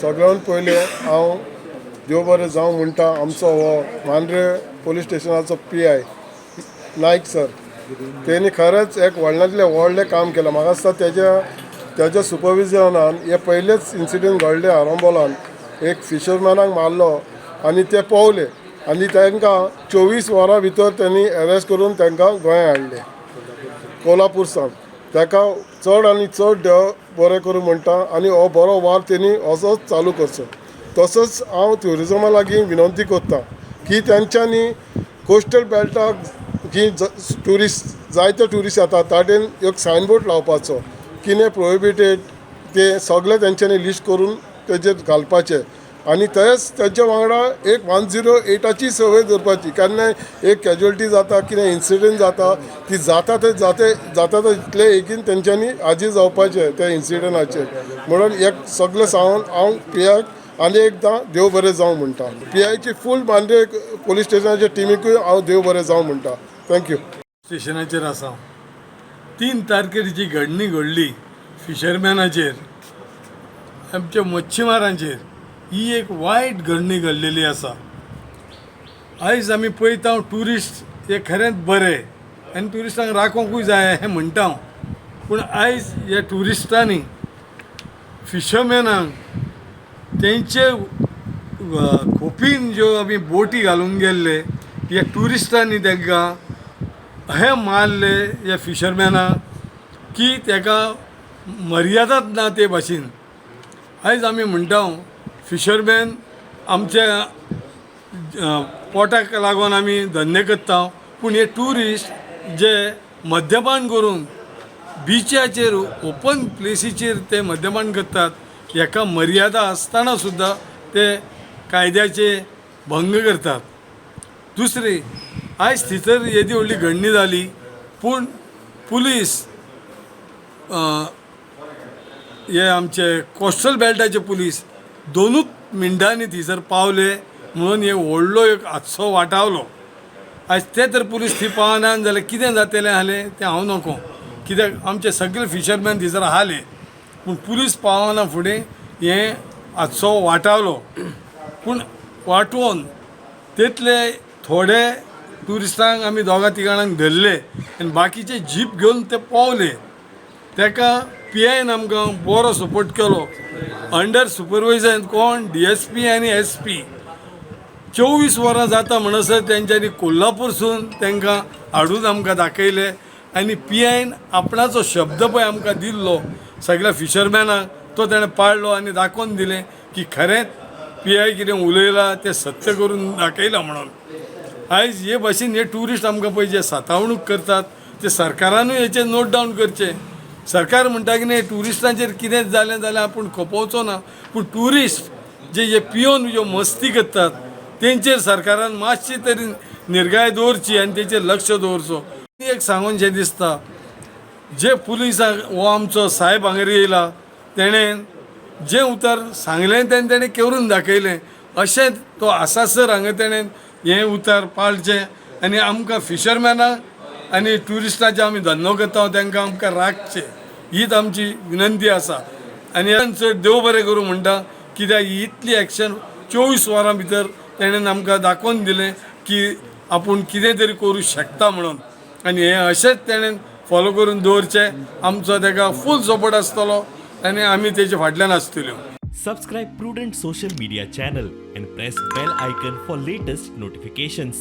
सगळ्यान पयलें हांव देव बरें जावं म्हणटा आमचो हो मांद्रे पोलीस स्टेशनाचो पीआय नायक सर. तेणी खरेंच एक व्हडल्यांतलें व्हडलें काम केलां. म्हाका दिसता तेज्या तेज्या सुपरविजनान हे पयलेच इन्सिडंट घडले. आरांबोलान एक फिशरमॅनाक मारलो आनी ते पोवले आनी तांकां 24 वरां भितर तेणी अरेस्ट करून तांकां गोंया हाडले कोल्हापूर सावन. ताका चड आनी चड देव बरें करूं म्हणटा आनी हो बरो वावर तेणी असोच चालू करचो. तसोच हांव ट्युरिजमा लागीं विनंती करता की तेंच्यांनी कोस्टल बेल्टाक जी ट्युरिस्ट, जायते ट्युरिस्ट येतात, ताटेन एक सायनबोर्ड लावपाचो, कितें प्रोहिबिटेड ते सगळें तेंच्यांनी लिस्ट करून तेजेर घालपाचें आनी तेच तेच्या वांगडा एक 108ची संवय दवरपाची. केन्नाय एक कॅज्युअलिटी जाता, कितें इन्सिडंट जाता, ती जाता ते जाते जाता तितले बेगीन तेंच्यांनी हाजीर जावपाचें त्या इन्सिडंटाचेर. म्हणून एक सगळें सांगून हांव पीआयक आनी एकदां देव बरें जावं म्हणटा. पीआयची, फूल मांद्रे पोलीस स्टेशनाच्या टिमीकूय हांव देव बरें जावं म्हणटा. Thank you. स्टेशनाचेर आसा. 3 तारखेर जी घडणी घडली फिशरमॅनाचेर, आमच्या मच्छीमारांचेर, ही एक वायट घडणी घडलेली आसा. आयज आमी पळयता, ट्युरिस्ट हे खरेंच बरे आनी ट्युरिस्टांक राखोंकूय जाय हें म्हणटा हांव, पूण आयज ह्या ट्युरिस्टांनी फिशरमॅनांक तेंचे खोपीन ज्यो आमी बोटी घालून गेल्ले, ह्या ट्युरिस्टांनी तांकां हे मारले ह्या फिशरमॅनाक की ताका मर्यादाच ना ते भाशेन. आयज आमी म्हणटा, फिशरमॅन आमच्या पोटाक लागून आमी धंदे करता, पूण हे ट्युरिस्ट जे मद्यपान करून बिचाचेर, ओपन प्लेसीचेर ते मद्यपान करतात, हेका मर्यादा आसतना सुद्दां ते कायद्याचे भंग करतात. दुसरी, आयज थंयसर येदी व्हडली घडणी जाली, पूण पुलीस, हे आमचे कोस्टल बेल्टाचे पुलीस 2च मिनटांनी थंयसर पावले म्हणून हे व्हडलो एक हादसो वाटावलो. आयज ते तर पुलीस थंय पावना जाल्यार कितें जातलें आसलें तें हांव नको, कित्याक आमचे सगळे फिशरमॅन थंयसर आसले, पूण पुलीस पावना फुडें हें हादसो वाटावलो. पूण वाटोवन तेतले थोडे ट्युरिस्टांक आमी दोगां तिगां धरले आनी बाकीचे जीप घेवन ते पावले. ताका पीआयन आमकां बरो सपोर्ट केलो. अंडर सुपरवायजन कोण? डीएसपी आनी एसपी. 24 वरां जाता म्हणसर तेंच्यांनी कोल्हापूरसून तांकां हाडून आमकां दाखयले आनी पीआयन आपणाचो शब्द पळय आमकां दिल्लो सगळ्या फिशरमॅनाक, तो तेणें पाळ्ळो आनी दाखोवन दिलें की खरेंच पीआय कितें उलयला तें सत्य करून दाखयलां. म्हणून आयज हे भाशेन हे ट्युरिस्ट आमकां पळय जे सतावणूक करतात, ते सरकारानूय हेचेर नोट डावन करचें. सरकार म्हणटा की न्ही, ट्युरिस्टांचेर कितेंच जालें जाल्यार आपूण खपोवचो ना, पूण ट्युरिस्ट जे हे पियोन ज्यो मस्ती करतात तेंचेर सरकारान मातशी तरी निर्गाय दवरची आनी तेचेर लक्ष दवरचो. एक सांगूनशें दिसता, जे पुलिसांक हो आमचो साहेब हांगर येयला, तेणें जें उतर सांगलें तेन्ना तेणें करून दाखयलें. अशें तो आसासर हांगा तेणें हें उतर पाळचें आनी आमकां फिशरमॅनाक आनी ट्युरिस्टांचे आमी धंदो करता तांकां आमकां राखचें, हीच आमची विनंती आसा. आनी चड देव बरें करूं म्हणटा, कित्याक ही इतली एक्शन 24 वरां भितर तेणें आमकां दाखोवन दिलें की आपूण कितें तरी करूं शकता म्हणून. आनी हें अशेंच तेणें फॉलो करून दवरचें. आमचो ताका फूल सपोर्ट आसतलो आनी आमी तेजे फाटल्यान आसतल्यो. Subscribe Prudent Social Media channel and press bell icon for latest notifications.